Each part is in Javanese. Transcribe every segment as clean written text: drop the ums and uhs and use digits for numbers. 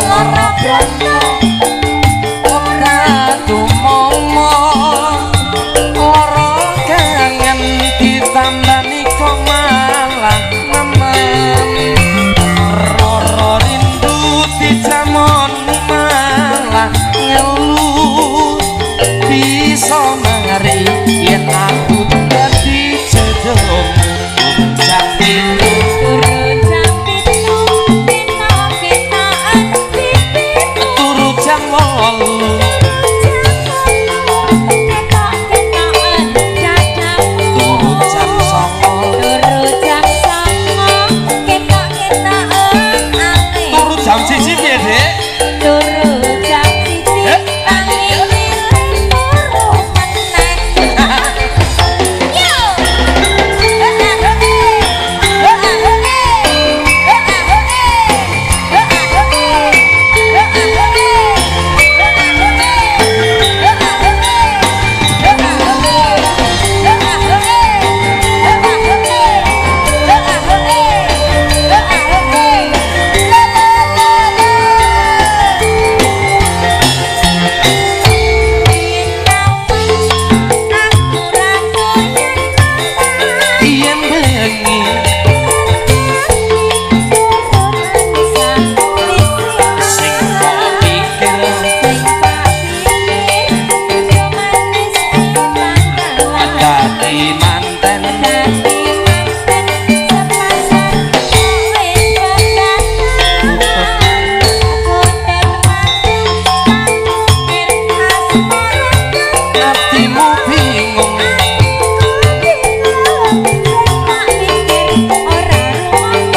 Lara bronto ora tumomo, lara kangen ditambani kok malah nemen, roro rindu dijamoni malah ngelu, bisa mari yen aku dadi jodohmu jam 7. Turu jam 7 ketok-ketokan pipimu. Turu jam 8. Ketok-ketokan dadamu. Turu jam 9. Turu jam 9 ketok-ketokan atimu. Turu jam 1 piye, Dek? Turu jam 1 Eh? Tangi turu meneh. Yo. Yen bengi sing kok pikir dadi manten. Atimu bingung.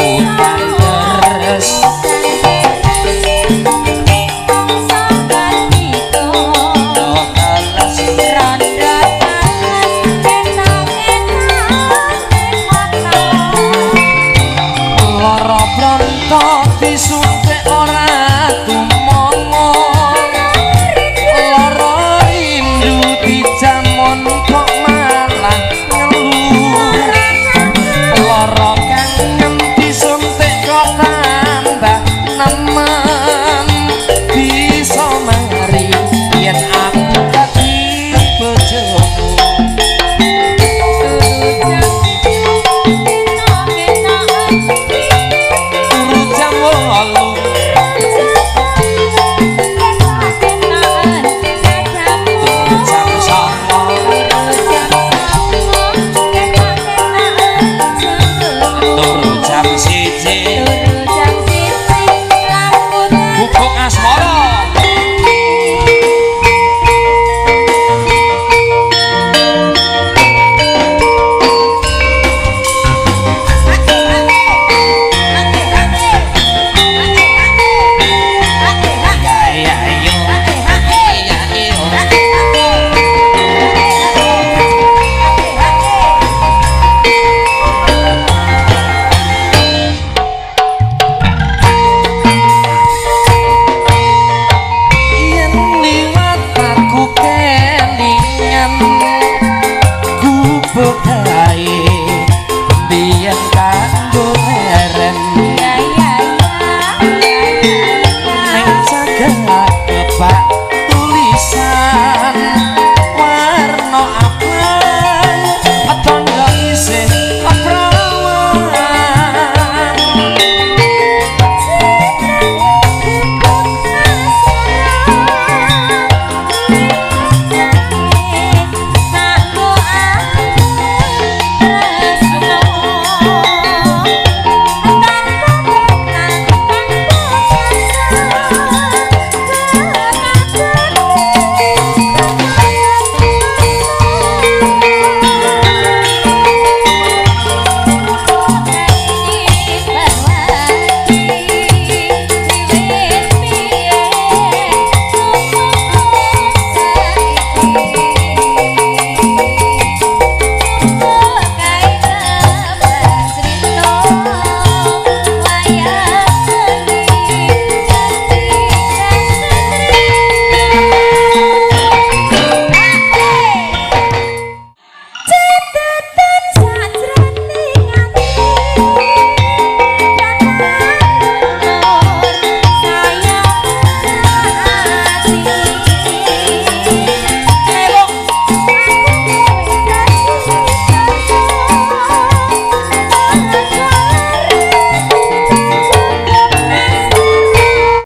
Udan deres. Teles. Rondo teles ketok-ketok ning mata. Lara bronto disusun.